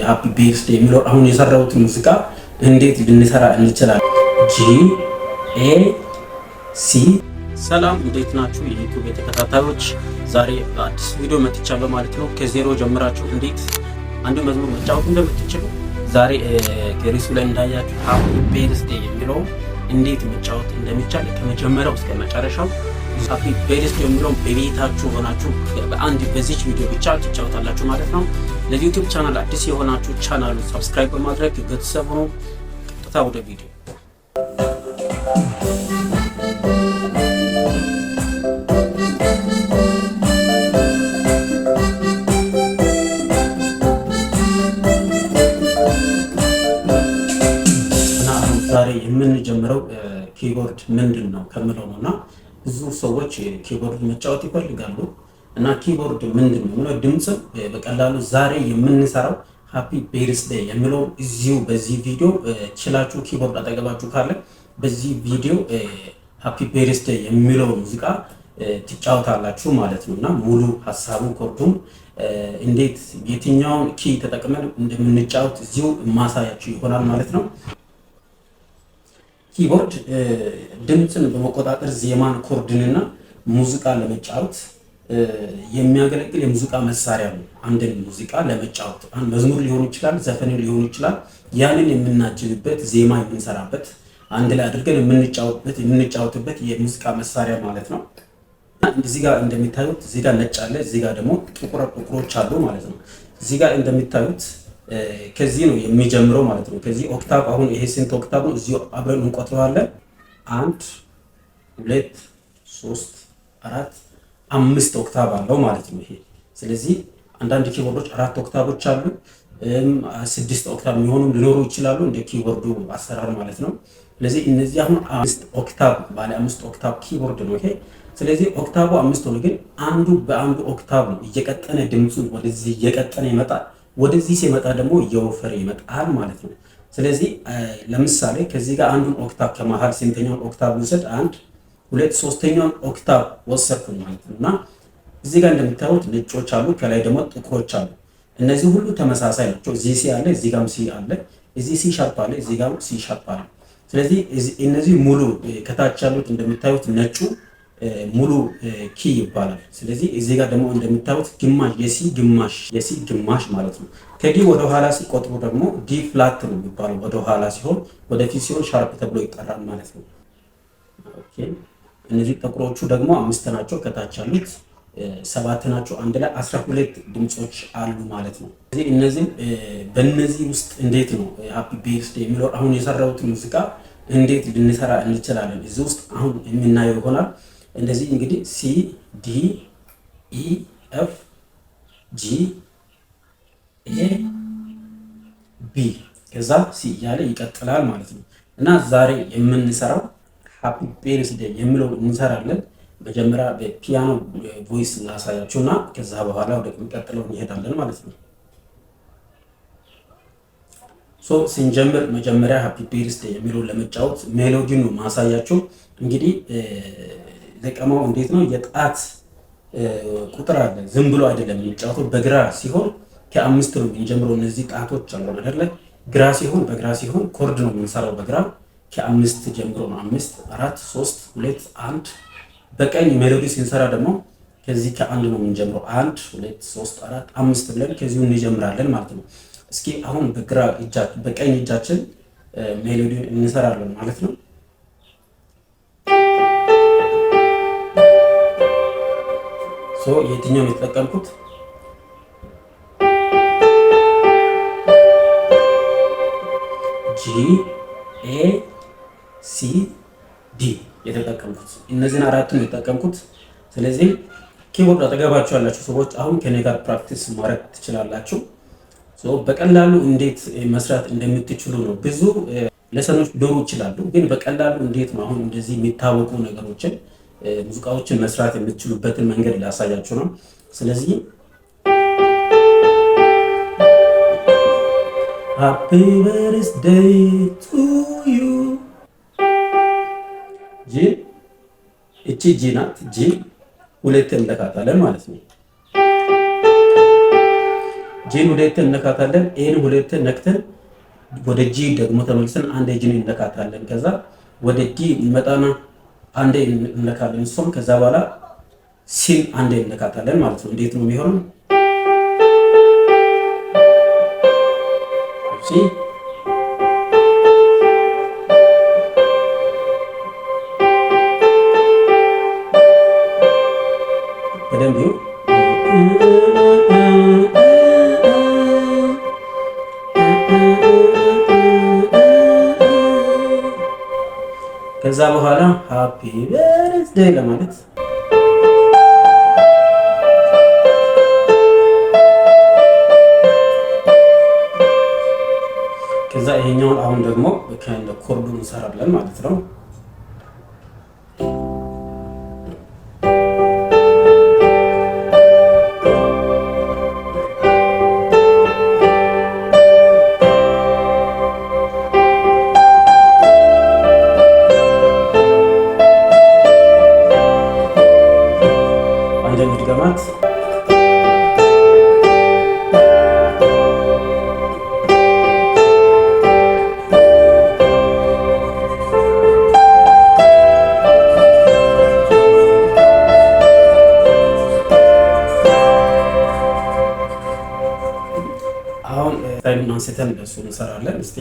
Happy Birthday የሚለው አሁን የሰራሁትን ሙዚቃ እንዴት ልንሰራ እንችላለን? G A C። ሰላም፣ እንዴት ናችሁ የ YouTube ተከታታዮች? ዛሬ በአዲስ ቪዲዮ መጥቻለሁ ማለት ነው። ከዜሮ ጀምራችሁ እንዴት አንድ መዝሙር መጫወት እንደምትችሉ፣ ዛሬ ከርዕሱ ላይ እንዳያችሁ Happy Birthday የሚለው እንዴት መጫወት እንደሚቻል ከመጀመሪያው እስከ መጨረሻው Happy Birthday የሚለውን በቤታችሁ ሆናችሁ በአንድ በዚች ቪዲዮ ብቻ ትጫወታላችሁ ማለት ነው። ለዚህ YouTube channel አዲስ የሆናችሁ ቻናሉ subscribe በማድረግ ቤተሰብ ሆኖ ቀጥታ ወደ ቪዲዮ። እና አሁን ዛሬ የምንጀምረው keyboard ምንድን ነው ከምለው ነው። እና ብዙ ሰዎች keyboard መጫወት ይፈልጋሉ። እና keyboard ምንድን ነው የሚለው ድምፅ በቀላሉ ዛሬ የምንሰራው Happy Birthday የሚለው እዚሁ በዚህ ቪዲዮ ችላችሁ፣ keyboard አጠገባችሁ ካለ በዚህ ቪዲዮ Happy Birthday የሚለው ሙዚቃ ትጫወታላችሁ ማለት ነው። እና ሙሉ ሀሳቡ chord ኡም እንዴት የትኛውን key ተጠቅመን እንደምንጫወት እዚሁ ማሳያችሁ ይሆናል ማለት ነው። Keyboard ድምፅን በመቆጣጠር ዜማን፣ chord ንና ሙዚቃ ለመጫወት የሚያገለግል የሙዚቃ መሳሪያ ነው። አንድን ሙዚቃ ለመጫወት መዝሙር ሊሆን ይችላል፣ ዘፈንን ሊሆን ይችላል። ያንን የምናጅብበት፣ ዜማ የምንሰራበት፣ አንድ ላይ አድርገን የምንጫወትበት የሙዚቃ መሳሪያ ማለት ነው። እዚህ ጋር እንደሚታዩት እዚህ ጋር ነጭ አለ፣ እዚህ ጋር ደግሞ ጥቁር ጥቁሮች አሉ ማለት ነው። እዚህ ጋር እንደሚታዩት ከዚህ ነው የሚጀምረው ማለት ነው። ከዚህ octave አሁን ይሄ ስንት octave ነው? እዚሁ አብረን እንቆጥረዋለን። አንድ፣ ሁለት፣ ሶስት፣ አራት፣ አምስት octave አለው ማለት ነው ይሄ። ስለዚህ አንዳንድ keyboard ኦች አራት octave ኦች አሉ፣ ስድስት octave የሚሆኑ ሊኖሩ ይችላሉ እንደ keyboard ኡ አሰራር ማለት ነው። ስለዚህ እነዚህ አሁን አምስት octave፣ ባለ አምስት octave keyboard ነው ይሄ። ስለዚህ octave አምስት ሆኖ ግን አንዱ በአንዱ octave ነው እየቀጠነ ድምፁ ወደዚህ እየቀጠነ ይመጣል። ወደዚህ ሲመጣ ደግሞ እየወፈረ ይመጣል ማለት ነው። ስለዚህ ለምሳሌ ከዚህ ጋር አንዱን octave ከመሀል ስንተኛውን octave ልውሰድ? አንድ፣ ሁለት፣ ሶስተኛውን octave ወሰድኩኝ ማለት ነው። እና እዚህ ጋር እንደምታዩት ነጮች አሉ፣ ከላይ ደግሞ ጥቁሮች አሉ። እነዚህ ሁሉ ተመሳሳይ ናቸው። እዚህ C አለ፣ እዚህ ጋርም C አለ፣ እዚህ C sharp አለ፣ እዚህ ጋርም C sharp አለ። ስለዚህ እነዚህ ሙሉ ከታች ያሉት እንደምታዩት ነጩ ሙሉ key ይባላል። ስለዚህ እዚህ ጋር ደግሞ እንደምታዩት ግማሽ የ C፣ ግማሽ የ C ግማሽ ማለት ነው። ከ D ወደ ኋላ ሲቆጥሩ ደግሞ D flat ነው የሚባለው ወደ ኋላ ሲሆን፣ ወደፊት ሲሆን sharp ተብሎ ይጠራል ማለት ነው። Okay፣ እነዚህ ጥቁሮቹ ደግሞ አምስት ናቸው፣ ከታች ያሉት ሰባት ናቸው። አንድ ላይ 12 ድምፆች አሉ ማለት ነው። ስለዚህ እነዚህ በእነዚህ ውስጥ እንዴት ነው Happy Birthday የሚለው አሁን የሰራሁትን ሙዚቃ እንዴት ልንሰራ እንችላለን? እዚህ ውስጥ አሁን የምናየው ይሆናል። እንደዚህ እንግዲህ C D E F G A B ከዛ C እያለ ይቀጥላል ማለት ነው። እና ዛሬ የምንሰራው Happy Birthday የሚለው እንሰራለን። መጀመሪያ በፒያኖ voice ላሳያችሁ እና ከዛ በኋላ ወደ የሚቀጥለው እንሄዳለን ማለት ነው። So ስንጀምር መጀመሪያ Happy Birthday የሚለውን ለመጫወት melody ን ነው ማሳያችሁ። እንግዲህ ለቀማው እንዴት ነው? የጣት ቁጥር አለ። ዝም ብሎ አይደለም የሚጫወተው። በግራ ሲሆን ከአምስት ነው የምንጀምረው። እነዚህ ጣቶች አሉ አይደለ? ግራ ሲሆን፣ በግራ ሲሆን chord ነው የምንሰራው። በግራ ከአምስት ጀምሮ ነው። አምስት፣ አራት፣ ሶስት፣ ሁለት፣ አንድ። በቀኝ melody ስንሰራ ደግሞ ከዚህ ከአንድ ነው የምንጀምረው። አንድ፣ ሁለት፣ ሶስት፣ አራት፣ አምስት ብለን ከዚሁ እንጀምራለን ማለት ነው። እስኪ አሁን በግራ እጃችን በቀኝ እጃችን melody እንሰራለን ማለት ነው። So የትኛውን የተጠቀምኩት? G A C D የተጠቀምኩት፣ እነዚህን አራቱን የተጠቀምኩት። ስለዚህ keyboard አጠገባችሁ ያላችሁ ሰዎች አሁን ከኔ ጋር practice ማድረግ ትችላላችሁ። በቀላሉ እንዴት መስራት እንደምትችሉ ነው። ብዙ lesson ኦች ሊኖሩ ይችላሉ፣ ግን በቀላሉ እንዴት ነው አሁን እንደዚህ የሚታወቁ ነገሮችን ሙዚቃዎችን መስራት የምትችሉበትን መንገድ ላሳያችሁ ነው። ስለዚህ Happy birthday to you፣ G፣ እቺ G ናት። G ሁለት እንለካታለን ማለት ነው። G ን ሁለቴ እነካታለን። A ን ሁለቴ ነክተን ወደ G ደግሞ ተመልሰን አንዴ G ን እነካታለን። ከዛ ወደ D መጣና አንዴ እነካለን እሷም፣ ከዛ በኋላ C ን አንዴ እነካታለን ማለት ነው። እንዴት ነው የሚሆነው? C በደንብ ይሁ። ከዛ በኋላ happy birthday ለማለት ከዛ ይሄኛውን አሁን ደግሞ ከነ chord ኡ እንሰራለን ማለት ነው። አንድ ድገማት። አሁን style ኡን አንስተን በሱ እንሰራለን። እስቲ።